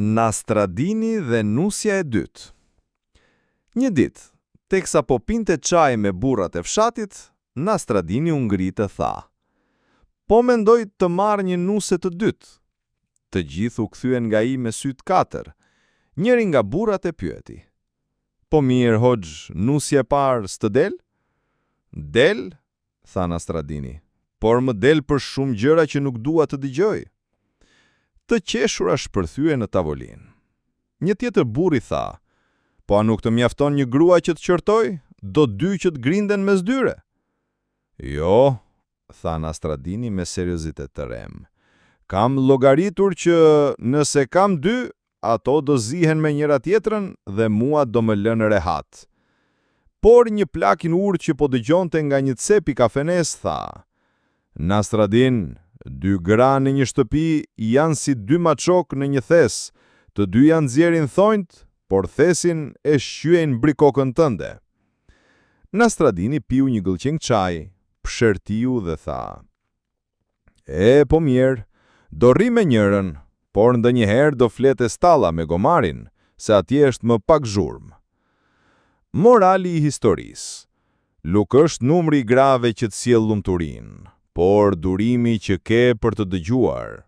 Nastradini dhe nusja e dytë. Një ditë, teksa po pinte çaj me burrat e fshatit, Nastradini u ngrit e tha: Po mendoj të marr një nuse të dytë. Të gjithë u kthyen nga ai me sytë katër. Njëri nga burrat e pyeti: Po mirë, hoxhë, nusja e parë s'të del? Del, tha Nastradini, por më del për shumë gjëra që nuk dua të dëgjoj. Të qeshura shpërthyen në tavolinë. Një tjetër burrë i tha, Po a nuk të mjafton një grua që të qortojë, do dy që të grinden mes dyre? Jo, tha Nastradini me seriozitet të rremë. Kam llogaritur që nëse kam dy, ato do zihen me njëra-tjetrën dhe mua do më lënë rehat. Por një plak i urtë që po dëgjonte nga një cep i kafenesë tha, Nastradin, dy gra në një shtëpi janë si dy maçokë në një thes, të dyja nxjerrin thonjtë, por thesin e shqyejnë mbi kokën tënde. Nastradini piu një gëlqeng çaj, psherëtiu dhe tha, E, po mirë, do rri me njërën, por ndonjëherë do fle te stalla me gomarin, se atje është më pak zhurmë. Morali i historisë. Nuk është numri i grave që të sjell lumturinë, por durimi që ke për të dëgjuar.